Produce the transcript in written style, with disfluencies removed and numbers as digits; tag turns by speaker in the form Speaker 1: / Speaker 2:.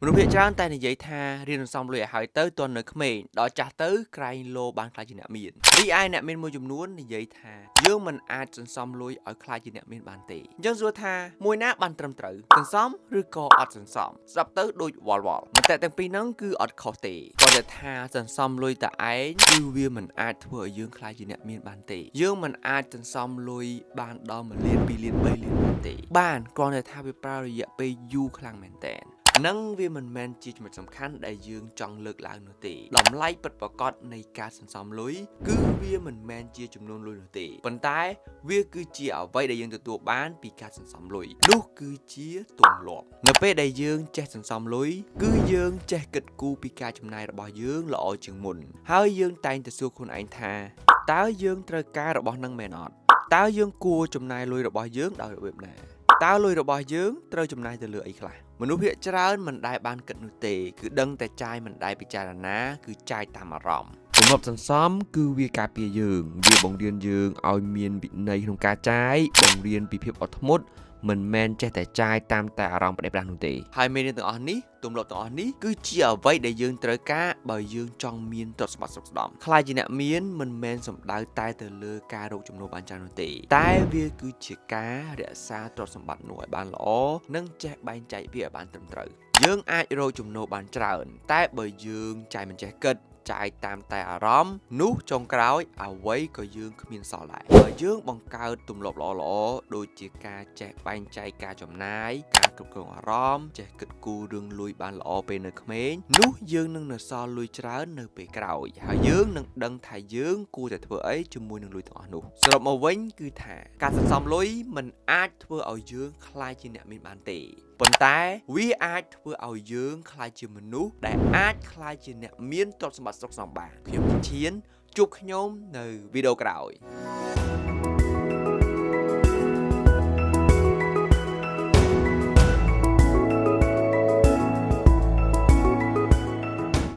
Speaker 1: មនុស្សភាគច្រើនតែនិយាយថារៀនសន្សំលុយឲ្យហើយទៅទាន់នៅក្មេងដល់ចាស់ទៅក្រែងលោបានក្លាយជាអ្នកមានរីឯអ្នកមានមួយចំនួននិយាយថាយើងមិនអាចសន្សំលុយឲ្យក្លាយជាអ្នកមានបានទេអញ្ចឹងសួរថាមួយណាបានត្រឹមត្រូវសន្សំឬក៏អត់សន្សំស្ដាប់ទៅដូចវល់វល់មតិទាំងពីរហ្នឹងគឺអត់ខុសទេគាត់តែថាសន្សំលុយតែឯងគឺវាមិនអាចធ្វើឲ្យយើងក្លាយជាអ្នកមានបានទេយើងមិនអាចសន្សំលុយបានដល់1លាន2លាន3លានបានទេបានគ្រាន់តែថាវាប្រើរយៈពេលយូរខ្លាំងមែនតើ នឹងវាមិនមែនជាចំណុចសំខាន់ដែលយើងចង់លើកឡើងនោះទេតម្លៃពិតប្រាកដនៃការសន្សំលុយគឺវាមិនមែនជាចំនួនលុយនោះទេប៉ុន្តែវាគឺជាអ្វីដែលយើងទទួលបានពីការសន្សំលុយនោះគឺជាទម្លាប់នៅពេលដែលយើងចេះសន្សំលុយគឺយើងចេះគិតគូរពីការចំណាយរបស់យើងល្អជាងមុនហើយយើងតែងតែសួរខ្លួនឯងថាតើយើងត្រូវការរបស់នឹងមែនអត់តើយើងគួរចំណាយលុយរបស់យើងដោយរបៀបណាតើលុយរបស់យើងត្រូវចំណាយទៅលើអីខ្លះមនុស្សភាគច្រើនមិនដែលបានគិតនោះទេគឺដឹងតែចាយមិនដែលពិចារណាគឺចាយតាមអារម្មណ៍ទម្លាប់សន្សំគឺវាការពារយើងវាបង្រៀនយើងឲ្យមានវិន័យក្នុងការចាយបង្រៀនពីភាពអត់ធ្មត់មិនមែនចេះតែចាយតាមតែអារម្មណ៍ផ្ដេសផ្ដាស់នោះទេហើយមេរៀនទាំងអស់នេះទម្លាប់ទាំងអស់នេះគឺជាអ្វីដែលយើងត្រូវការបើយើងចង់មានទ្រព្យសម្បត្តិស្រុកស្ដំក្លាយជាអ្នកមានមិនមែនសំដៅតែទៅលើការរកចំណូលបានច្រើននោះទេតែវាគឺជាការរក្សាទ្រព្យសម្បត្តិនោះឲ្យបានល្អនិងចេះបែងចែកវាឲ្យបានត្រឹមត្រូវយើងអាចរកចំណូលបានច្រើនតែបើយើងចាយមិនចេះគិតចាយតាមតែអារម្មណ៍នោះចុងក្រោយអ្វីក៏យើងគ្មានសល់ដែរបើយើងបង្កើតទម្លាប់ល្អៗដូចជាការចេះបែងចែកការចំណាយការគ្រប់គ្រងអារម្មណ៍ចេះគិតគូររឿងលុយបានល្អពេលនៅក្មេងនោះយើងនឹងនៅសល់លុយច្រើននៅពេលក្រោយហើយយើងនឹងដឹងថាយើងគួរតែធ្វើអីជាមួយនឹងលុយទាំងអស់នោះសរុបមកវិញគឺថាការសន្សំលុយមិនអាចធ្វើឲ្យយើងក្លាយជាអ្នកមានបានទេប៉ុន្តែវាអាចធ្វើឲ្យយើងក្លាយជាមនុស្សដែលអាចក្លាយជាអ្នកមានទ្រព្យសម្បត្តិស្រុកសំបានខ្ញុំឈានជួបខ្ញុំនៅវីដេអូក្រោយ។